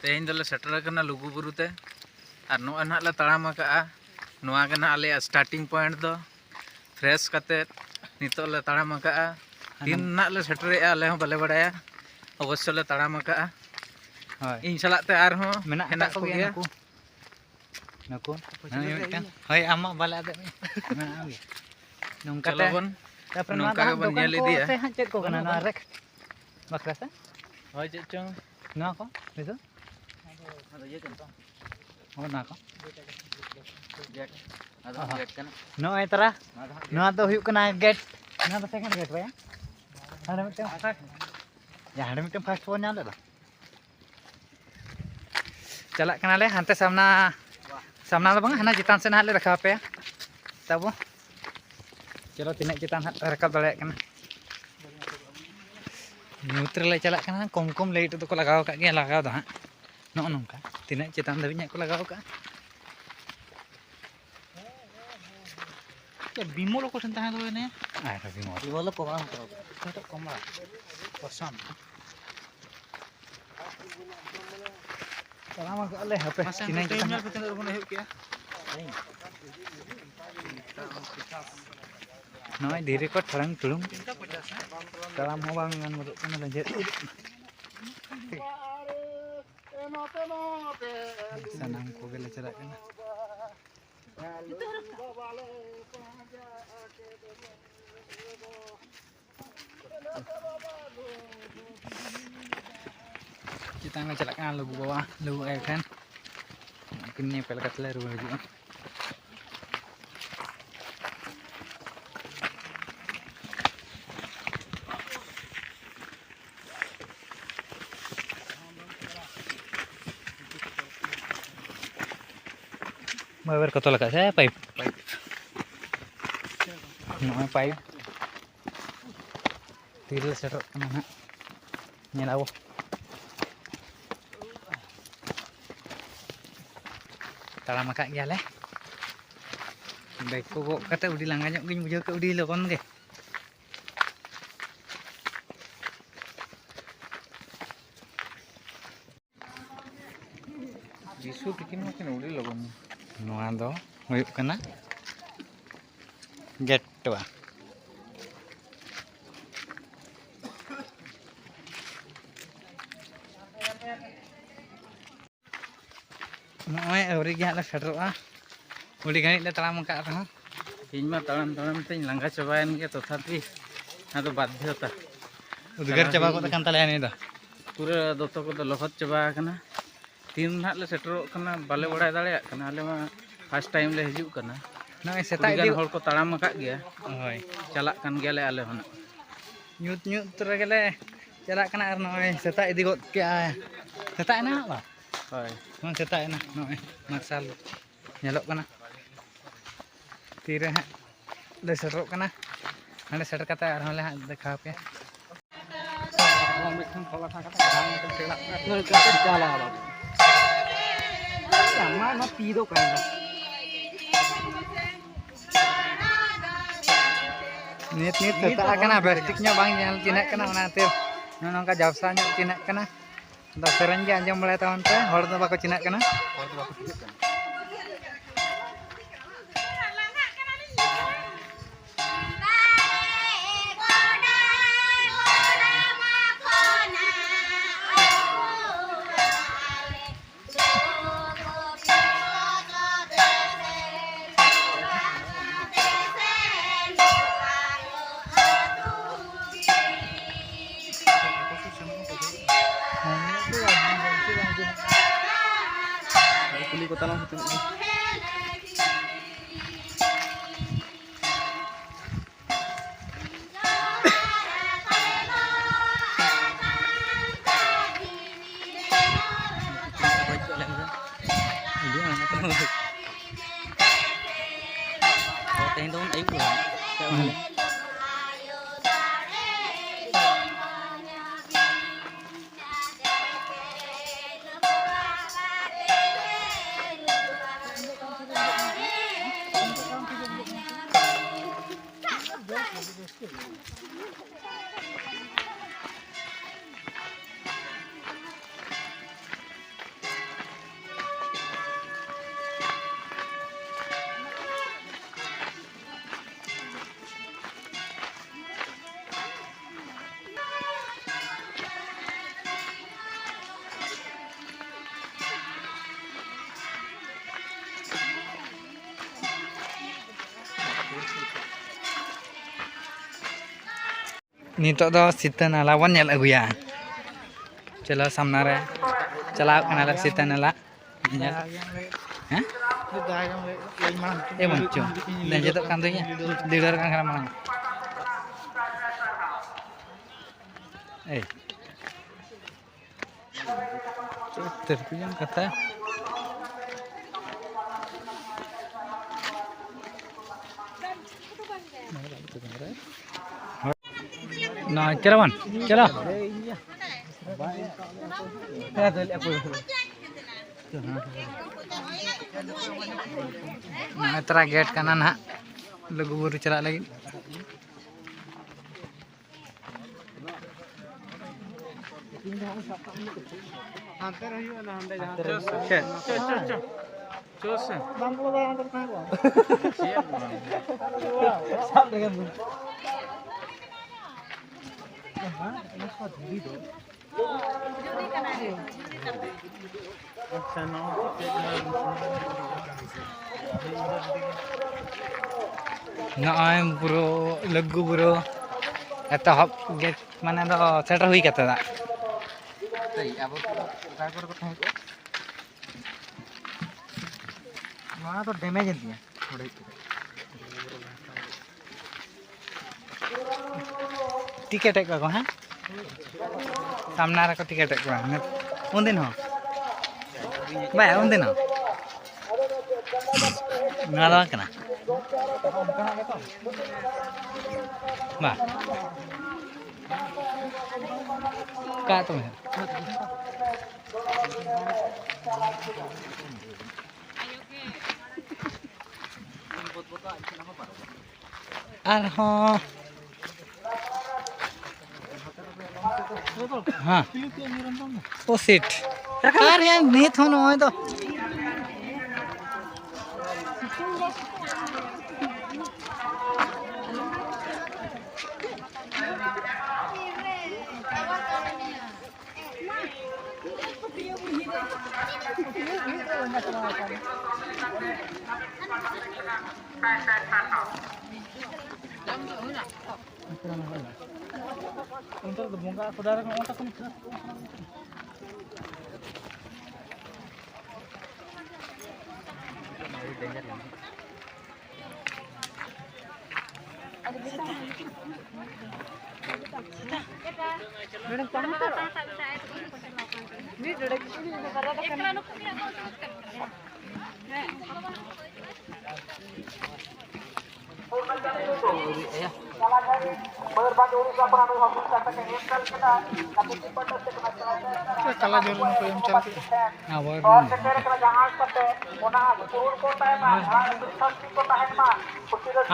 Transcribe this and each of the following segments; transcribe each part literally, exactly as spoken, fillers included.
ᱛᱮᱦᱮᱧ ᱫᱚᱞᱮ ᱥᱮᱴᱮᱨ ᱟᱠᱟᱱᱟ ᱞᱩᱜᱩᱵᱩᱨᱩ ᱛᱮ᱾ ᱟᱨ ᱱᱚᱜᱼᱚᱭ ᱱᱟᱦᱟᱜ ᱞᱮ ᱛᱟᱲᱟᱢ ᱟᱠᱟᱜᱼᱟ, ᱱᱚᱣᱟ ᱜᱮ ᱱᱟᱦᱟᱜ ᱟᱞᱮᱭᱟᱜ starting point ᱫᱚ᱾ Fresh ᱠᱟᱛᱮᱫ ᱱᱤᱛᱚᱜ ᱞᱮ ᱛᱟᱲᱟᱢ ᱟᱠᱟᱜᱼᱟ᱾ ᱛᱤᱱ ᱦᱟᱱᱟᱢ- ᱱᱟᱦᱟᱜ ᱞᱮ ᱥᱮᱴᱮᱨᱮᱜᱼᱟ, ᱟᱞᱮ ᱦᱚᱸ ᱵᱟᱞᱮ ᱵᱟᱲᱟᱭᱟ᱾ ᱚᱵᱚᱥᱥᱚ ᱞᱮ ᱛᱟᱲᱟᱢ ᱟᱠᱟᱜᱼᱟ᱾ ᱦᱳᱭ᱾ ᱤᱧ ᱥᱟᱞᱟᱜ ᱛᱮ ᱟᱨᱦᱚᱸ ᱢᱮᱱᱟᱜ ᱦᱮᱱᱟᱜ ᱟᱠᱟᱫ ᱠᱚᱜᱮᱭᱟ ᱠᱚᱜᱮᱭᱟ᱾ ᱱᱩᱠᱩ᱾ ᱱᱩᱠᱩ᱾ ᱱᱩᱭ ᱢᱤᱫᱴᱟᱝ᱾ ᱦᱳᱭ, ᱟᱢᱟᱜ ᱵᱟᱞᱮ ᱟᱫᱮᱜ ᱢᱮᱭᱟ᱾ ᱢᱮᱱᱟᱜ ᱜᱮᱭᱟ᱾ ᱱᱚᱝᱠᱟ ᱪᱚᱞᱚ ᱛᱮ᱾ ᱵᱚᱱ ᱛᱟᱨᱯᱚᱨᱮ ᱱᱚᱣᱟ ᱱᱚᱝᱠᱟ ᱫᱚ ᱦᱟᱸᱜ ᱜᱮᱵᱚᱱ ᱫᱚᱠᱟᱱ ᱧᱮᱞ ᱠᱚ ᱤᱫᱤᱭᱟ᱾ ᱥᱮ ᱦᱟᱸᱜ ᱪᱮᱫ ᱠᱚ ᱠᱟᱱᱟ ᱱᱚᱣᱟ ᱨᱮᱠ ᱵᱟᱠᱷᱨᱟ ᱥᱮ? ᱦᱳᱭ, ᱪᱮᱫ ᱪᱚᱝ᱾ ᱱᱚᱣᱟ ᱠᱚ? ᱱᱤᱛᱚᱜ? ᱟᱫᱚ ᱤᱭᱟᱹ ᱠᱟᱱᱟ ᱛᱚ᱾ ᱦᱳᱭ, ᱱᱚᱣᱟ ᱠᱚ᱾ ᱜᱮᱴ᱾ ᱟᱫᱚ ᱚ ᱦᱚᱸ᱾ ᱜᱮᱴ ᱠᱟᱱᱟ᱾ ᱱᱚᱜᱼᱚᱭ ᱛᱟᱨᱟ᱾ ᱱᱚᱣᱟ ᱫᱚ ᱦᱟᱸᱜ ᱱᱚᱣᱟ ᱫᱚ ᱦᱩᱭᱩᱜ ᱠᱟᱱᱟ ᱜᱮᱴ᱾ ᱱᱚᱣᱟ ᱫᱚ second ᱜᱮᱴ ᱵᱟᱭᱟ? ᱦᱟᱸᱰᱮ ᱢᱤᱫᱴᱟᱝ first᱾ ᱭᱟ, ᱦᱟᱸᱰᱮ ᱢᱤᱫᱴᱟᱝ first ᱵᱚᱱ ᱧᱟᱢ ᱞᱮᱫᱟ᱾ ᱪᱟᱞᱟᱜ ᱠᱟᱱᱟᱞᱮ ᱦᱟᱱᱛᱮ ᱥᱟᱢᱱᱟ, ᱥᱟᱢᱱᱟ ᱫᱚ ᱵᱟᱝ, ᱦᱟᱱᱟ ᱪᱮᱛᱟᱱ ᱥᱮᱫ ᱱᱟᱦᱟᱜ ᱞᱮ ᱨᱟᱠᱟᱵ ᱟᱯᱮᱭᱟ᱾ ᱛᱟᱵᱚ ᱪᱚᱞᱚ, ᱛᱤᱱᱟᱹᱜ ᱪᱮᱛᱟᱱ ᱦᱟᱸᱜ ᱞᱮ ᱨᱟᱠᱟᱵ ᱫᱟᱲᱮᱭᱟᱜ ᱠᱟᱱᱟ᱾ ᱧᱩᱛ ᱨᱮᱞᱮ ᱪᱟᱞᱟᱜ ᱠᱟᱱᱟ, ᱠᱚᱢ ᱠᱚᱢ light ᱫᱚᱠᱚ ᱞᱟᱜᱟᱣ ᱟᱠᱟᱫ ᱜᱮᱭᱟ, ᱞᱟᱜᱟᱣ ᱫᱚ ᱦᱟᱸᱜ ᱱᱚᱜᱼᱚ ᱱᱚᱝᱠᱟ ᱛᱤᱱᱟᱹᱜ ᱪᱮᱛᱟᱱ ᱫᱷᱟᱹᱵᱤᱡ ᱦᱟᱸᱜ ᱠᱚ ᱞᱟᱜᱟᱣ ᱟᱠᱟᱫᱼᱟ᱾ ᱮ, ᱵᱤᱢᱚᱞ ᱚᱠᱚᱭ ᱴᱷᱮᱱ ᱛᱟᱦᱮᱸ ᱫᱚ ᱮᱱᱮ? ᱟᱨ ᱵᱤᱢᱚᱞ᱾ ᱵᱤᱢᱚᱞ ᱫᱚ ᱠᱚᱢᱟᱣ ᱩᱛᱟᱹᱨ ᱟᱠᱟᱱᱟ᱾ ᱚᱠᱚᱭᱴᱟᱜ ᱠᱚᱢᱟᱣ? ᱯᱨᱚᱥᱟᱱᱛ᱾ ᱛᱟᱲᱟᱢ ᱟᱠᱟᱫ ᱞᱮ ᱦᱟᱯᱮ ᱢᱟᱥᱮ ᱛᱤᱱᱟᱹᱜ ᱱᱤᱛᱚᱜ ᱴᱟᱭᱤᱢ ᱜᱟᱱ᱾ ᱧᱮᱞ ᱠᱟᱛᱮ ᱛᱤᱱᱟᱹᱜ ᱨᱮᱵᱚᱱ ᱮᱦᱚᱵ ᱠᱮᱜᱼᱟ? ᱱᱚᱜᱼᱚᱭ ᱫᱷᱤᱨᱤ ᱠᱚ ᱴᱷᱟᱲᱟᱝ ᱴᱷᱩᱲᱩᱝ᱾ ᱛᱤᱱᱴᱟ ᱯᱚᱪᱟᱥ, ᱦᱮᱸ? ᱛᱟᱲᱟᱢ ᱦᱚᱸ ᱵᱟᱝ ᱜᱟᱱ ᱜᱚᱫᱚᱜ ᱠᱟᱱᱟ, ᱞᱮᱸᱡᱮᱫ᱾ ᱥᱟᱱᱟᱢ ᱠᱚᱜᱮ ᱞᱮ ᱪᱟᱞᱟᱜ ᱠᱟᱱᱟ᱾ ᱪᱮᱛᱟᱱ ᱞᱮ ᱪᱟᱞᱟᱜ ᱠᱟᱱᱟ ᱞᱩᱜᱩ ᱵᱟᱵᱟ, ᱞᱩᱜᱩ ᱟᱭᱳ ᱴᱷᱮᱱ᱾ ᱩᱱᱠᱤᱱ ᱧᱮᱯᱮᱞ ᱠᱟᱛᱮ ᱞᱮ ᱨᱩᱣᱟᱹᱲ ᱦᱤᱡᱩᱜᱼᱟ᱾ ᱵᱟᱵᱮᱨ ᱠᱚ ᱛᱚᱞ ᱟᱠᱟᱫ ᱥᱮ ᱯᱟᱭᱤᱯ? ᱯᱟᱭᱤᱯ᱾ ᱱᱚᱜᱼᱚᱭ ᱯᱟᱭᱤᱯ᱾ ᱛᱤᱨᱮᱞᱮ ᱥᱮᱴᱮᱨᱚᱜ ᱠᱟᱱᱟ ᱱᱟᱦᱟᱜ, ᱧᱮᱞ ᱟᱵᱚ᱾ ᱛᱟᱲᱟᱢ ᱟᱠᱟᱫ ᱜᱮᱭᱟᱞᱮ᱾ ᱵᱮᱜᱽ ᱠᱚ ᱜᱚᱜ ᱠᱟᱛᱮ ᱟᱹᱰᱤ ᱞᱟᱸᱜᱟ ᱧᱚᱜ ᱜᱤᱧ ᱵᱩᱡᱷᱟᱹᱣ ᱠᱮᱫ, ᱟᱹᱰᱤ ᱞᱚᱜᱚᱱ ᱜᱮ᱾ ᱡᱤᱥᱩ ᱛᱤᱠᱤᱱ ᱢᱟᱠᱤᱱ ᱟᱹᱰᱤ ᱞᱚᱜᱚᱱ᱾ ᱱᱚᱣᱟ ᱫᱚ ᱦᱩᱭᱩᱜ ᱠᱟᱱᱟ ᱜᱮᱴ ᱴᱚᱣᱟ᱾ ᱱᱚᱜᱼᱚᱭ ᱟᱹᱣᱨᱤ ᱜᱮ ᱦᱟᱸᱜ ᱞᱮ ᱥᱮᱴᱮᱨᱚᱜᱼᱟ, ᱟᱹᱰᱤ ᱜᱷᱟᱹᱲᱤᱡ ᱞᱮ ᱛᱟᱲᱟᱢ ᱟᱠᱟᱫ ᱨᱮᱦᱚᱸ᱾ ᱤᱧ ᱢᱟ ᱛᱟᱲᱟᱢ ᱛᱟᱲᱟᱢ ᱛᱤᱧ ᱞᱟᱸᱜᱟ ᱪᱟᱵᱟᱭᱮᱱ ᱜᱮ, ᱛᱚᱛᱷᱟᱯᱤ ᱟᱫᱚ ᱵᱟᱫᱽᱫᱷᱚᱛᱟ ᱩᱫᱽᱜᱟᱹᱨ ᱪᱟᱞᱟᱜ ᱪᱟᱵᱟ ᱦᱩᱭᱩᱜ ᱜᱚᱫ ᱜᱮᱭᱟ᱾ ᱟᱠᱟᱱ ᱛᱟᱞᱮᱭᱟ ᱱᱤᱭᱟᱹ ᱫᱚ᱾ ᱯᱩᱨᱟᱹ ᱫᱚᱛᱚ ᱠᱚᱫᱚ ᱞᱚᱦᱚᱫ ᱪᱟᱵᱟ ᱟᱠᱟᱱᱟ᱾ ᱛᱤᱱ ᱱᱟᱦᱟᱜ ᱞᱮ ᱥᱮᱴᱮᱨᱚᱜ ᱠᱟᱱᱟ ᱵᱟᱞᱮ ᱵᱟᱲᱟᱭ ᱫᱟᱲᱮᱭᱟᱜ ᱠᱟᱱᱟ, ᱟᱞᱮ ᱢᱟ ᱯᱷᱟᱥᱴ ᱴᱟᱭᱤᱢ ᱞᱮ ᱦᱤᱡᱩᱜ ᱠᱟᱱᱟ᱾ ᱱᱚᱜᱼᱚᱭ ᱥᱮᱛᱟᱜ ᱟᱹᱰᱤ ᱜᱟᱱ ᱤᱫᱤ ᱦᱚᱲ ᱠᱚ ᱛᱟᱲᱟᱢ ᱟᱠᱟᱫ ᱜᱮᱭᱟ᱾ ᱦᱳᱭ᱾ ᱪᱟᱞᱟᱜ ᱠᱟᱱ ᱜᱮᱭᱟᱞᱮ ᱟᱞᱮ ᱦᱚᱸ ᱱᱟᱜ᱾ ᱧᱩᱛ ᱧᱩᱛ ᱨᱮᱜᱮ ᱞᱮ ᱪᱟᱞᱟᱜ ᱠᱟᱱᱟ ᱟᱨ ᱱᱚᱜᱼᱚᱭ ᱥᱮᱛᱟᱜ ᱤᱫᱤ ᱜᱚᱫ ᱠᱮᱜᱼᱟᱭ᱾ ᱥᱮᱛᱟᱜ ᱮᱱᱟ ᱦᱟᱸᱜ ᱵᱟᱝ? ᱦᱳᱭ᱾ ᱦᱚᱸ, ᱥᱮᱛᱟᱜ ᱮᱱᱟ᱾ ᱱᱚᱜᱼᱚᱭ ᱢᱟᱨᱥᱟᱞ ᱧᱮᱞᱚᱜ ᱠᱟᱱᱟ᱾ ᱛᱤᱨᱮ ᱦᱟᱸᱜ ᱞᱮ ᱥᱮᱴᱮᱨᱚᱜ ᱠᱟᱱᱟ, ᱦᱟᱸᱰᱮ ᱥᱮᱴᱮᱨ ᱠᱟᱛᱮ ᱟᱨᱦᱚᱸ ᱞᱮ ᱦᱟᱸᱜ ᱫᱮᱠᱷᱟᱣ ᱟᱯᱮᱭᱟ᱾ ᱱᱤᱛ ᱱᱤᱛ ᱥᱮᱛᱟᱜ ᱟᱠᱟᱱᱟ, ᱵᱮᱥ ᱴᱷᱤᱠ ᱧᱚᱜ ᱵᱟᱝ ᱧᱮᱞ ᱪᱤᱱᱦᱟᱹᱜ ᱠᱟᱱᱟ, ᱚᱱᱟ ᱠᱷᱟᱹᱛᱤᱨ ᱱᱚᱜᱼᱚ ᱱᱚᱝᱠᱟ ᱡᱟᱵᱥᱟ ᱧᱚᱜ ᱪᱤᱱᱦᱟᱹᱜ ᱠᱟᱱᱟ᱾ ᱟᱫᱚ ᱥᱮᱨᱮᱧ ᱜᱮ ᱟᱸᱡᱚᱢ ᱵᱟᱲᱟᱭ ᱛᱟᱵᱚᱱ ᱯᱮ, ᱦᱚᱲ ᱫᱚ ᱵᱟᱠᱚ ᱪᱤᱱᱦᱟᱹᱜ ᱠᱟᱱᱟ᱾ ᱦᱚᱲ ᱫᱚ ᱵᱟᱠᱚ ᱪᱤᱱᱦᱟᱹᱜ ᱠᱟᱱᱟ᱾ ᱠᱩᱞᱤ ᱠᱚ ᱛᱟᱞᱟᱝ ᱥᱮ ᱛᱤᱱᱟᱹᱜ ᱜᱮ᱾ ᱛᱮᱦᱮᱧ ᱫᱚᱵᱚᱱ ᱟᱹᱭᱩᱵ ᱠᱟᱱᱟ᱾ ᱱᱤᱛᱚᱜ ᱫᱚ ᱥᱤᱛᱟᱹ ᱱᱟᱞᱟ ᱵᱚᱱ ᱧᱮᱞ ᱟᱹᱜᱩᱭᱟ᱾ ᱪᱚᱞᱚ, ᱥᱟᱢᱱᱟ ᱨᱮ ᱪᱟᱞᱟᱣ ᱠᱟᱱᱟᱞᱮ ᱥᱤᱛᱟᱹ ᱱᱟᱞᱟ ᱧᱮᱞ᱾ ᱦᱮᱸ? ᱮ ᱵᱟᱝ ᱪᱚ, ᱞᱮᱸᱡᱮᱫᱚᱜ ᱠᱟᱱ ᱫᱚᱧᱟ, ᱫᱟᱹᱲ ᱠᱟᱱ ᱠᱟᱱᱟ ᱢᱟᱲᱟᱝ᱾ ᱮᱭ᱾ ᱪᱮᱫ ᱛᱮᱨᱯᱤᱭᱟᱢ ᱠᱟᱛᱷᱟ? ᱱᱚᱣᱟ ᱪᱟᱞᱟᱣᱟᱱ? ᱪᱟᱞᱟᱣ᱾ ᱱᱚᱜᱼᱚᱭ ᱛᱟᱨᱟ ᱜᱮᱴ ᱠᱟᱱᱟ ᱱᱟᱦᱟᱜ, ᱞᱩᱜᱩᱵᱩᱨᱩ ᱪᱟᱞᱟᱜ ᱞᱟᱹᱜᱤᱫ᱾ ᱦᱟᱱᱛᱮ ᱨᱮ ᱦᱩᱭᱩᱜᱼᱟ ᱱᱟ, ᱦᱟᱸᱰᱮ ᱡᱟᱦᱟᱸ ᱪᱚ ᱥᱮ, ᱪᱚ, ᱪᱚ, ᱪᱚ, ᱪᱚ ᱥᱮ᱾ ᱵᱟᱝ ᱵᱚᱞᱚ ᱫᱟᱲᱮᱭᱟᱜᱼᱟ, ᱚᱸᱰᱮ ᱛᱟᱦᱮᱸ ᱠᱚᱜᱼᱟ᱾ ᱪᱮᱫ ᱵᱟᱝ? ᱥᱟᱵ ᱞᱮᱜᱮ ᱵᱚᱱ᱾ ᱟᱪᱪᱷᱟ, ᱱᱚᱣᱟ ᱠᱚ ᱪᱮᱫ ᱨᱮᱱᱟᱜ? ᱱᱚᱜᱼᱚᱭ ᱵᱩᱨᱩ, ᱞᱩᱜᱩ ᱵᱩᱨᱩ ᱮᱛᱚᱦᱚᱵ ᱜᱮ, ᱢᱟᱱᱮ ᱫᱚ ᱥᱮᱴᱮᱨ ᱦᱩᱭ ᱠᱟᱛᱮ ᱫᱟᱜ᱾ ᱥᱮᱭ, ᱟᱵᱚ ᱚᱠᱟ ᱠᱚᱨᱮ ᱠᱚ ᱛᱟᱦᱮᱸ ᱠᱚᱜᱼᱟ? ᱱᱚᱣᱟ ᱫᱚ damage ᱮᱱ ᱛᱤᱧᱟ ᱱᱚᱰᱮ ᱦᱮᱡ ᱠᱟᱛᱮ᱾ ᱴᱤᱠᱮᱴ ᱮᱫ ᱠᱚᱣᱟ ᱠᱚ, ᱦᱮᱸ? ᱥᱟᱢᱱᱟ ᱨᱮᱠᱚ ᱴᱤᱠᱮᱴ ᱮᱫ ᱠᱚᱣᱟ᱾ ᱩᱱᱫᱤᱱ ᱦᱚᱸ᱾ ᱵᱟᱭ, ᱩᱱᱫᱤᱱ ᱦᱚᱸ᱾ ᱱᱚᱣᱟ ᱫᱚ ᱵᱟᱝ ᱠᱟᱱᱟ᱾ ᱵᱟ᱾ ᱠᱟᱜ ᱛᱚᱵᱮ᱾ ᱟᱨᱦᱚᱸ ᱦᱮᱸ᱾ ᱳ ᱥᱤᱴ᱾ ᱟᱨ ᱭᱟ, ᱱᱤᱛ ᱦᱚᱸ ᱱᱚᱜᱼᱚᱭ ᱫᱚ᱾ ᱚᱱᱛᱮ ᱨᱮᱫᱚ ᱵᱚᱸᱜᱟ ᱟᱠᱚ ᱫᱟᱨᱮ ᱠᱚ ᱚᱱᱛᱮ ᱠᱷᱚᱱ᱾ ᱠᱟᱞᱟ ᱡᱚᱞ ᱠᱚ ᱮᱢ ᱪᱟᱞ ᱠᱮᱫᱟ᱾ ᱟᱵᱟᱨ ᱥᱮᱴᱮᱨ ᱠᱟᱱᱟ, ᱡᱟᱦᱟᱸ ᱠᱟᱛᱮ ᱚᱱᱟ ᱠᱚ ᱛᱟᱦᱮᱱ ᱢᱟ᱾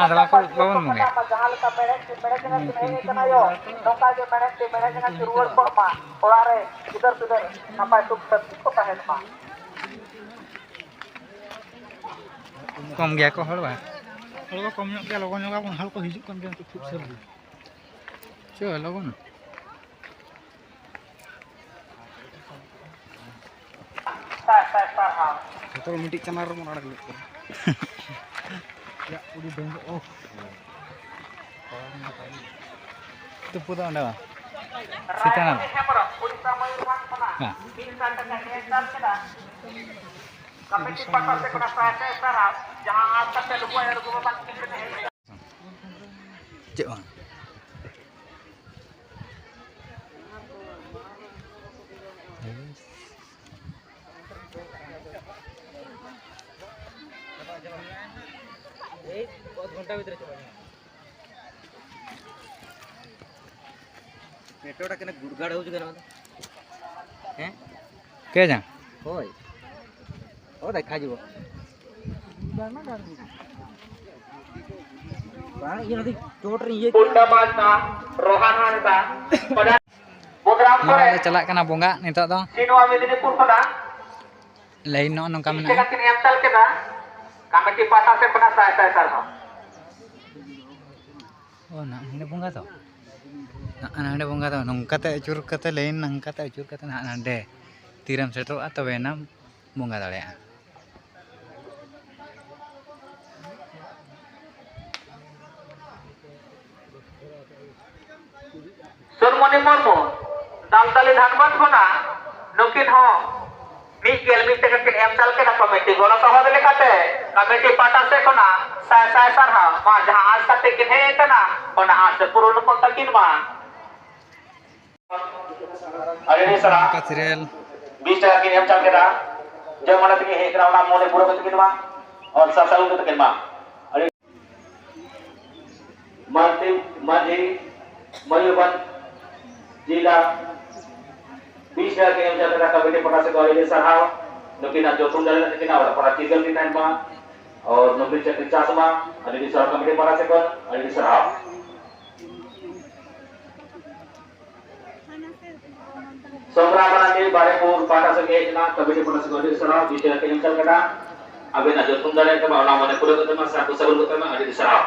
ᱟᱫᱽᱨᱟ ᱠᱚ ᱵᱟᱵᱚᱱ ᱵᱚᱸᱜᱟᱭᱟ᱾ ᱡᱟᱦᱟᱸ ᱞᱮᱠᱟ ᱢᱮᱬᱦᱮᱫ ᱛᱤ ᱢᱮᱬᱦᱮᱫ ᱡᱟᱸᱜᱟ ᱛᱤ ᱨᱩᱣᱟᱹᱲ ᱠᱚᱜ ᱢᱟ, ᱚᱲᱟᱜ ᱨᱮ ᱜᱤᱫᱟᱹᱨ ᱯᱤᱫᱟᱹᱨ ᱱᱟᱯᱟᱭ ᱥᱩᱠ ᱥᱟᱱᱛᱤ ᱠᱚ ᱛᱟᱦᱮᱱ ᱢᱟ᱾ ᱠᱚᱢ ᱜᱮᱭᱟ ᱠᱚ ᱦᱚᱲ, ᱵᱟᱝ? ᱦᱚᱲ ᱠᱚ ᱠᱚᱢ ᱧᱚᱜ ᱜᱮᱭᱟ, ᱞᱚᱜᱚᱱ ᱧᱚᱜ ᱟᱵᱚᱱ, ᱦᱚᱲ ᱠᱚ ᱦᱤᱡᱩᱜ ᱠᱟᱱ ᱜᱮᱭᱟ ᱱᱤᱛᱚᱜ ᱠᱷᱩᱵ ᱥᱟᱹᱨᱫᱤ᱾ ᱪᱚ, ᱞᱚᱜᱚᱱ᱾ ᱥᱟᱭ ᱥᱟᱭ ᱥᱟᱨᱦᱟᱣ᱾ ᱡᱚᱛᱚ ᱦᱚᱲ ᱢᱤᱫᱴᱤᱡ ᱪᱮᱱᱮᱞ ᱨᱮᱵᱚᱱ ᱟᱲᱟᱜ ᱞᱮᱫ ᱠᱚᱣᱟ᱾ ᱭᱟ, ᱩᱰᱤ ᱰᱮᱝᱜᱩ, ᱳᱦ᱾ ᱛᱩᱯᱩ ᱫᱚ ᱚᱸᱰᱮ ᱵᱟᱝ? ᱥᱤᱛᱟᱱᱟᱞᱟ᱾ ᱨᱟᱭᱢᱚᱱᱤ ᱦᱮᱢᱵᱨᱚᱢ, ᱩᱲᱤᱥᱥᱟ ᱢᱚᱭᱩᱨᱵᱷᱚᱸᱡᱽ ᱠᱷᱚᱱᱟᱜ ᱦᱮᱸ᱾ ᱢᱤᱫ ᱥᱟᱭ ᱴᱟᱠᱟ ᱦᱮᱸ ᱥᱟᱨ ᱠᱮᱫᱟ᱾ ᱠᱚᱢᱤᱴᱤ ᱯᱟᱦᱴᱟ ᱥᱮᱫ ᱠᱷᱚᱱᱟᱜ ᱥᱟᱭ ᱥᱟᱭ ᱥᱟᱨᱦᱟᱣ, ᱡᱟᱦᱟᱸ ᱟᱸᱥ ᱠᱟᱛᱮ ᱞᱩᱜᱩ ᱟᱭᱳ ᱞᱩᱜᱩ ᱵᱟᱵᱟ ᱛᱟᱹᱠᱤᱱ ᱠᱤᱱ ᱦᱮᱡ ᱪᱮᱫ ᱵᱟᱝ? ᱮᱭ ᱟᱫᱷ ᱜᱷᱚᱱᱴᱟ ᱵᱷᱤᱛᱨᱤ ᱪᱟᱵᱟ᱾ ᱯᱮᱴᱨᱳᱞ ᱠᱟᱱᱟ, ᱜᱩᱲᱜᱟᱲ ᱦᱩᱭ ᱠᱟᱱᱟ᱾ ᱦᱮᱸ? ᱠᱮ ᱡᱟᱝ? ᱦᱳᱭ᱾ ᱦᱳᱭ, ᱫᱮᱠᱷᱟ ᱡᱤᱵᱚ᱾ ᱵᱟᱝ, ᱤᱭᱟᱹ ᱱᱚᱛᱮ ᱪᱳᱴ ᱨᱮ ᱤᱭᱟᱹ ᱯᱩᱱᱰᱟ ᱵᱟᱥᱟ, ᱨᱳᱦᱟᱱ ᱦᱟᱸᱥᱫᱟ, ᱯᱨᱚᱫᱷᱟᱱ ᱵᱩᱫᱷᱨᱟᱢ ᱱᱚᱣᱟ ᱥᱚᱨᱮᱱ, ᱫᱚ ᱪᱟᱞᱟᱜ ᱠᱟᱱᱟ ᱵᱚᱸᱜᱟ ᱱᱤᱛᱚᱜ ᱫᱚ᱾ ᱥᱤ ᱱᱚᱣᱟ ᱢᱮᱫᱽᱱᱤᱯᱩᱨ ᱠᱷᱚᱱᱟᱜ ᱞᱟᱭᱤᱱ ᱱᱚᱜᱼᱚ ᱱᱚᱝᱠᱟ ᱢᱤᱫ ᱢᱮᱱᱟᱜᱼᱟ᱾ ᱴᱟᱠᱟ ᱠᱤᱱ ᱮᱢ ᱪᱟᱞ ᱠᱮᱫᱟ᱾ ᱠᱚᱢᱤᱴᱤ ᱯᱟᱦᱴᱟ ᱥᱮᱫ ᱠᱷᱚᱱᱟᱜ ᱥᱟᱭ ᱥᱟᱭ ᱥᱟᱨᱦᱟᱣ᱾ ᱚ, ᱱᱟᱜ ᱦᱟᱸᱰᱮ ᱵᱚᱸᱜᱟ ᱫᱚ᱾ ᱱᱟᱜ ᱦᱟᱸᱰᱮ ᱵᱚᱸᱜᱟ ᱫᱚ ᱱᱚᱝᱠᱟᱛᱮ ᱟᱹᱪᱩᱨ ᱠᱟᱛᱮ ᱞᱟᱭᱤᱱ, ᱱᱚᱝᱠᱟᱛᱮ ᱟᱹᱪᱩᱨ ᱠᱟᱛᱮ ᱱᱟᱜ ᱦᱟᱸᱰᱮ ᱛᱤᱨᱮᱢ ᱥᱮᱴᱮᱨᱚᱜᱼᱟ, ᱛᱚᱵᱮ ᱮᱱᱟᱢ ᱵᱚᱸᱜᱟ ᱫᱟᱲᱮᱭᱟᱜᱼᱟ᱾ ᱢᱚᱱᱤ ᱢᱩᱨᱢᱩ, ᱫᱟᱞᱫᱟᱞᱤ ᱫᱷᱟᱱᱵᱟᱫᱽ ᱠᱷᱚᱱᱟᱜ, ᱱᱩᱠᱤᱱ ᱦᱚᱸ ᱢᱤᱫ ᱜᱮᱞ ᱢᱤᱫ ᱴᱟᱠᱟ ᱠᱤᱱ ᱮᱢ ᱪᱟᱞ ᱠᱮᱫᱟ ᱠᱚᱢᱤᱴᱤ ᱜᱚᱲᱚ ᱥᱚᱦᱚᱫ ᱞᱮᱠᱟᱛᱮ᱾ ᱠᱚᱢᱤᱴᱤ ᱯᱟᱦᱴᱟ ᱥᱮᱫ ᱠᱷᱚᱱᱟᱜ ᱥᱟᱭ ᱥᱟᱭ ᱥᱟᱨᱦᱟᱣ᱾ ᱢᱟ, ᱡᱟᱦᱟᱸ ᱟᱸᱥ ᱠᱟᱛᱮ ᱠᱤᱱ ᱦᱮᱡ ᱟᱠᱟᱱᱟ, ᱚᱱᱟ ᱟᱸᱥ ᱯᱩᱨᱩᱱ ᱠᱚ ᱛᱟᱹᱠᱤᱱ ᱢᱟ᱾ ᱟᱹᱰᱤ ᱟᱹᱰᱤ ᱥᱟᱨᱦᱟᱣ᱾ ᱱᱚᱝᱠᱟ serial᱾ ᱵᱤᱥ ᱴᱟᱠᱟ ᱠᱤᱱ ᱮᱢ ᱪᱟᱞ ᱠᱮᱫᱟ᱾ ᱡᱮ ᱢᱚᱱᱮ ᱛᱮᱠᱤᱱ ᱦᱮᱡ ᱠᱟᱱᱟ, ᱚᱱᱟ ᱢᱚᱱᱮ ᱯᱩᱨᱟᱹ ᱠᱟᱛᱮ ᱠᱤᱱ ᱢᱟ᱾ ᱚᱱ ᱥᱟᱥᱟᱞ ᱠᱟᱛᱮ ᱠᱤᱱ ᱢᱟ᱾ ᱟᱹᱰᱤ ᱢᱟᱹᱡᱷᱤ, ᱢᱟᱹᱡᱷᱤ ᱢᱚᱭᱩᱨᱵᱷᱚᱸᱡᱽ ᱡᱮᱞᱟ ᱵᱤᱥ ᱴᱟᱠᱟ ᱠᱤᱱ ᱮᱢ ᱪᱟᱞ ᱠᱮᱫᱟ᱾ ᱠᱚᱢᱤᱴᱤ ᱯᱟᱦᱴᱟ ᱥᱮᱫ ᱠᱷᱚᱱ ᱟᱹᱰᱤ ᱟᱹᱰᱤ ᱥᱟᱨᱦᱟᱣ᱾ ᱱᱩᱠᱤᱱᱟᱜ ᱡᱚᱛᱚᱱ ᱫᱟᱲᱮ ᱠᱟᱛᱮ ᱠᱤᱱ ᱚᱲᱟᱜ ᱯᱟᱲᱟ ᱪᱤᱨᱜᱟᱹᱞ ᱠᱤᱱ ᱛᱟᱦᱮᱱ ᱢᱟ᱾ ᱟᱨ ᱱᱩᱠᱤᱱ ᱪᱟᱹᱠᱨᱤ ᱪᱟᱥ ᱢᱟ᱾ ᱟᱹᱰᱤ ᱟᱹᱰᱤ ᱥᱟᱨᱦᱟᱣ ᱠᱚᱢᱤᱴᱤ ᱯᱟᱦᱴᱟ ᱥᱮᱫ ᱠᱷᱚᱱ, ᱟᱹᱰᱤ ᱟᱹᱰᱤ ᱥᱟᱨᱦᱟᱣ᱾ ᱥᱚᱢᱨᱟ ᱢᱟᱨᱟᱝᱰᱤ ᱵᱟᱨᱮᱯᱩᱨ ᱯᱟᱦᱴᱟ ᱥᱮᱫ ᱦᱮᱡ ᱮᱱᱟ, ᱠᱚᱢᱤᱴᱤ ᱯᱟᱦᱴᱟ ᱥᱮᱫ ᱟᱹᱰᱤ ᱥᱟᱨᱦᱟᱣ, ᱵᱤᱪᱟᱹᱨ ᱟᱹᱠᱤᱱ ᱮᱢ ᱪᱟᱞ ᱠᱟᱱᱟ᱾ ᱟᱵᱮᱱᱟᱜ ᱡᱚᱛᱚᱱ ᱫᱟᱲᱮ ᱠᱟᱱᱟ, ᱚᱱᱟ ᱢᱚᱱᱮ ᱯᱩᱨᱟᱹ ᱠᱟᱛᱮ ᱢᱟ, ᱥᱟᱨ ᱠᱚ ᱥᱟᱹᱜᱩᱱ ᱠᱟᱛᱮ ᱢᱟ, ᱟᱹᱰᱤ ᱟᱹᱰᱤ ᱥᱟᱨᱦᱟᱣ᱾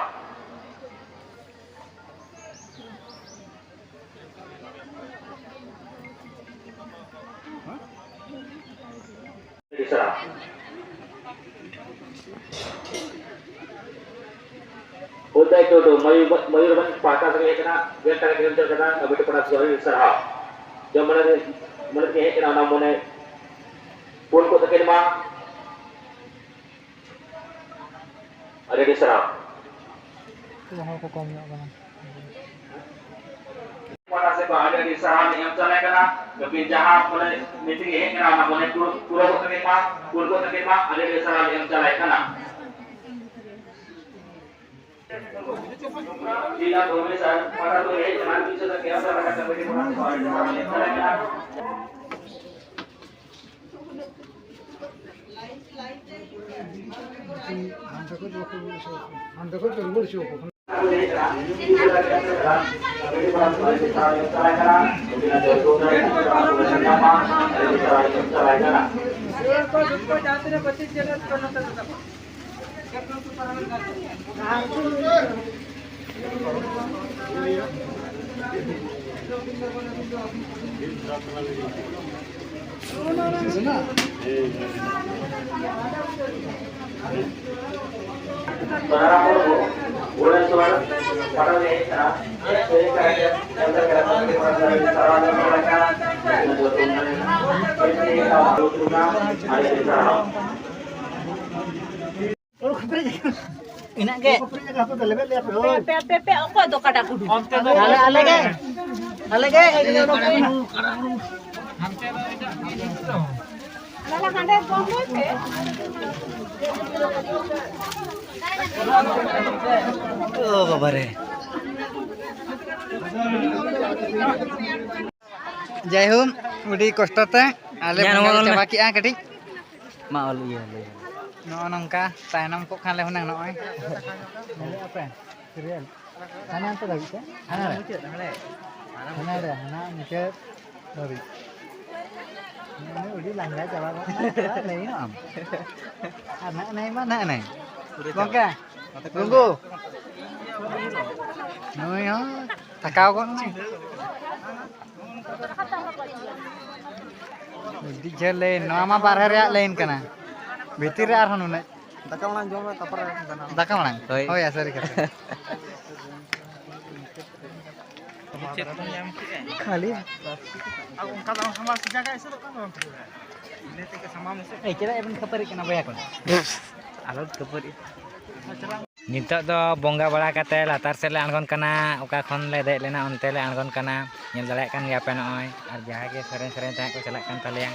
ᱟᱹᱰᱤ ᱥᱟᱨᱦᱟᱣ᱾ ᱩᱫᱚᱭ ᱴᱩᱰᱩ, ᱢᱚᱭᱩᱨ-, ᱢᱚᱭᱩᱨᱵᱷᱚᱸᱡᱽ ᱯᱟᱦᱴᱟ ᱥᱮᱫ ᱦᱮᱡ ᱠᱟᱱᱟ, ᱜᱮᱞ ᱴᱟᱠᱟ ᱠᱤᱱ ᱮᱢ ᱪᱟᱞ ᱠᱟᱱᱟ, ᱠᱚᱢᱤᱴᱤ ᱯᱟᱦᱴᱟ ᱥᱮᱫ ᱟᱹᱰᱤ ᱥᱟᱨᱦᱟᱣ᱾ ᱡᱮ ᱢᱚᱱᱮ, ᱢᱚᱱᱮ ᱛᱮ ᱦᱮᱡ ᱠᱟᱱᱟ, ᱚᱱᱟ ᱢᱚᱱᱮ ᱯᱩᱱ ᱠᱚ ᱛᱟᱹᱠᱤᱱ ᱢᱟ᱾ ᱟᱹᱰᱤ ᱟᱹᱰᱤ ᱥᱟᱨᱦᱟᱣ᱾ ᱦᱚᱲ ᱠᱚ ᱠᱚᱢ ᱧᱚᱜ ᱠᱟᱱᱟ᱾ ᱯᱟᱦᱴᱟ ᱥᱮᱫ ᱠᱷᱚᱱ ᱟᱹᱰᱤ ᱟᱹᱰᱤ ᱥᱟᱨᱦᱟᱣ ᱞᱤᱧ ᱮᱢ ᱪᱟᱞᱟᱭ ᱠᱟᱱᱟ᱾ ᱱᱩᱠᱤᱱ ᱡᱟᱦᱟᱸ ᱢᱟᱱᱮ meeting ᱮ ᱦᱮᱡ ᱠᱟᱱᱟ, ᱚᱱᱟ ᱢᱚᱱᱮ ᱯᱩᱨᱟᱹ, ᱯᱩᱨᱟᱹ ᱠᱚᱜ ᱛᱟᱹᱠᱤᱱ ᱢᱟ, ᱯᱩᱨᱟᱹ ᱠᱚᱜ ᱛᱟᱹᱠᱤᱱ ᱢᱟ, ᱟᱹᱰᱤ ᱟᱹᱰᱤ ᱥᱟᱨᱦᱟᱣ ᱞᱤᱧ ᱮᱢ ᱪᱟᱞᱟᱭ ᱠᱟᱱᱟ᱾ ᱡᱮᱞᱟ ᱠᱚᱝᱜᱨᱮᱥ ᱟᱨ ᱯᱟᱦᱴᱟ ᱠᱷᱚᱱ ᱦᱮᱡ ᱠᱟᱱᱟ, ᱢᱤᱫ ᱥᱚ ᱴᱟᱠᱟ ᱮᱢ ᱪᱟᱞᱟᱭ ᱠᱟᱱᱟ, ᱠᱚᱢᱤᱴᱤ ᱯᱟᱦᱴᱟ ᱥᱮᱫ ᱠᱷᱚᱱ ᱟᱹᱰᱤ ᱟᱹᱰᱤ ᱥᱟᱨᱦᱟᱣ ᱞᱤᱧ ᱮᱢ ᱪᱟᱞᱟᱭ ᱠᱟᱱᱟ᱾ ᱦᱟᱱᱛᱮ ᱠᱷᱚᱱ ᱫᱚ ᱵᱟᱠᱚ ᱨᱩᱣᱟᱹᱲ ᱦᱚᱪᱚ ᱟᱠᱚ ᱠᱟᱱᱟ᱾ ᱥᱚᱱᱟᱨᱟᱢᱯᱩᱨ ᱵᱷᱩᱵᱚᱱᱮᱥᱣᱚᱨ ᱯᱟᱴᱟ ᱨᱮ ᱦᱮᱡ ᱠᱟᱱᱟ᱾ ᱥᱟᱨᱦᱟᱣ ᱧᱟᱯᱟᱢ ᱞᱮᱠᱟ ᱟᱹᱰᱤ ᱥᱟᱨᱦᱟᱣ᱾ ᱤᱱᱟᱹᱜ ᱜᱮ᱾ ᱯᱮ, ᱯᱮ, ᱯᱮ, ᱯᱮ, ᱚᱠᱚᱭ ᱫᱚ ᱠᱟᱰᱟ ᱠᱩᱰᱩ? ᱟᱞᱮ, ᱟᱞᱮ ᱜᱮ᱾ ᱟᱞᱮ ᱜᱮ᱾ ᱚ ᱵᱟᱵᱟ ᱨᱮ᱾ ᱡᱟᱭᱦᱳᱠ, ᱟᱹᱰᱤ ᱠᱚᱥᱴᱚ ᱛᱮ ᱟᱞᱮ ᱵᱚᱸᱜᱟ ᱞᱮ ᱪᱟᱵᱟ ᱠᱮᱜᱼᱟ ᱠᱟᱹᱴᱤᱡ᱾ ᱢᱟ ᱚᱞ ᱤᱭᱟᱹ ᱞᱟᱹᱭ ᱢᱮ᱾ ᱱᱚᱜᱼᱚ ᱱᱚᱝᱠᱟ ᱛᱟᱭᱱᱚᱢ ᱠᱚᱜ ᱠᱷᱟᱱ ᱞᱮ ᱦᱩᱱᱟᱹᱝ ᱱᱚᱜᱼᱚᱭ᱾ ᱧᱮᱞᱮᱫᱼᱟ ᱯᱮ serial? ᱦᱟᱱᱮ ᱦᱟᱱᱛᱮ ᱫᱷᱟᱹᱵᱤᱡ ᱥᱮ? ᱦᱟᱱᱟ ᱨᱮ? ᱦᱟᱱᱟ ᱨᱮ, ᱦᱟᱱᱟ ᱢᱩᱪᱟᱹᱫ ᱫᱷᱟᱹᱵᱤᱡ᱾ ᱩᱱᱤ ᱟᱹᱰᱤ ᱞᱟᱸᱜᱟ ᱪᱟᱵᱟ ᱜᱚᱫ ᱮᱱᱟᱭ, ᱪᱟᱵᱟ ᱞᱟᱹᱭ ᱧᱚᱜ ᱟᱢ᱾ ᱟᱨ ᱱᱟᱜ ᱱᱟᱭ ᱢᱟ ᱱᱟᱜ ᱱᱟᱭ᱾ ᱜᱚᱝᱠᱮ, ᱜᱚᱝᱜᱩ᱾ ᱱᱩᱭ ᱦᱚᱸ ᱛᱷᱟᱠᱟᱣ ᱜᱚᱫ ᱮᱱᱟᱭ᱾ ᱟᱹᱰᱤ ᱡᱷᱟᱹᱞ ᱞᱟᱭᱤᱱ, ᱱᱚᱣᱟ ᱢᱟ ᱵᱟᱨᱦᱮ ᱨᱮᱭᱟᱜ ᱞᱟᱭᱤᱱ ᱠᱟᱱᱟ, ᱵᱷᱤᱛᱤᱨ ᱨᱮ ᱟᱨᱦᱚᱸ ᱱᱩᱱᱟᱹᱜ᱾ ᱫᱟᱠᱟ ᱢᱟᱲᱟᱝ ᱡᱚᱢ ᱢᱮ, ᱛᱟᱨᱯᱚᱨᱮ ᱫᱟᱱᱟ᱾ ᱫᱟᱠᱟ ᱢᱟᱲᱟᱝ? ᱦᱳᱭ᱾ ᱦᱳᱭ, ᱥᱟᱹᱨᱤ ᱠᱟᱛᱷᱟ᱾ ᱪᱮᱫ ᱠᱚ ᱧᱟᱢ ᱠᱮᱜᱼᱟ? ᱠᱷᱟᱹᱞᱤ᱾ ᱟᱨ ᱚᱱᱠᱟ ᱫᱚ ᱥᱟᱢᱟᱝ ᱥᱮ ᱡᱟᱭᱜᱟ ᱮᱥᱮᱫᱚᱜ ᱠᱟᱱ ᱫᱚ ᱵᱟᱝ ᱴᱷᱤᱠ ᱠᱟᱱᱟ᱾ ᱤᱱᱟᱹ ᱛᱮᱜᱮ ᱥᱟᱢᱟᱝ ᱮᱥᱮᱫ᱾ ᱮᱭ, ᱪᱮᱫᱟᱜ ᱵᱚᱱ ᱠᱷᱟᱹᱯᱟᱹᱨᱤᱜ ᱠᱟᱱᱟ ᱵᱚᱭᱦᱟ ᱠᱚ? ᱟᱞᱚ ᱠᱷᱟᱹᱯᱟᱹᱨᱤ᱾ ᱱᱤᱛᱚᱜ ᱫᱚ ᱵᱚᱸᱜᱟ ᱵᱟᱲᱟ ᱠᱟᱛᱮ ᱞᱟᱛᱟᱨ ᱥᱮᱫ ᱞᱮ ᱟᱬᱜᱚᱱ ᱠᱟᱱᱟ᱾ ᱚᱠᱟ ᱠᱷᱚᱱ ᱞᱮ ᱫᱮᱡ ᱞᱮᱱᱟ, ᱚᱱᱛᱮ ᱞᱮ ᱟᱬᱜᱚᱱ ᱠᱟᱱᱟ᱾ ᱧᱮᱞ ᱫᱟᱲᱮᱭᱟᱜ ᱠᱟᱱ ᱜᱮᱭᱟ ᱯᱮ ᱱᱚᱜᱼᱚᱭ, ᱟᱨ ᱡᱟᱦᱟᱸᱭ ᱜᱮ ᱥᱮᱨᱮᱧ ᱥᱮᱨᱮᱧ ᱛᱮ ᱦᱟᱸᱜ ᱠᱚ ᱪᱟᱞᱟᱜ ᱠᱟᱱ ᱛᱟᱞᱮᱭᱟ᱾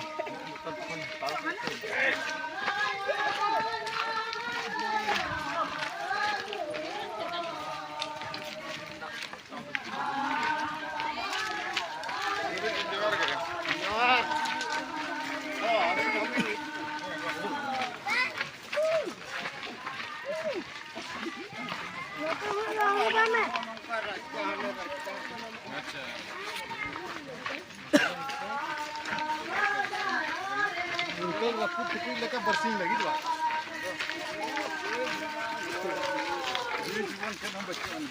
ᱩᱱᱠᱩ ᱵᱟᱠᱚ ᱴᱩᱠᱩᱡ ᱞᱮᱠᱟ ᱵᱟᱨᱥᱤᱧ ᱞᱟᱹᱜᱤᱫ ᱵᱟ᱾ ᱡᱤᱣᱤ ᱡᱤᱵᱚᱱ ᱪᱮᱫ ᱦᱚᱸ ᱵᱟᱹᱪᱩᱜ ᱟᱱᱟ᱾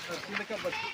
ᱵᱟᱨᱥᱤᱧ ᱞᱮᱠᱟ ᱵᱟᱹᱪᱩᱜ᱾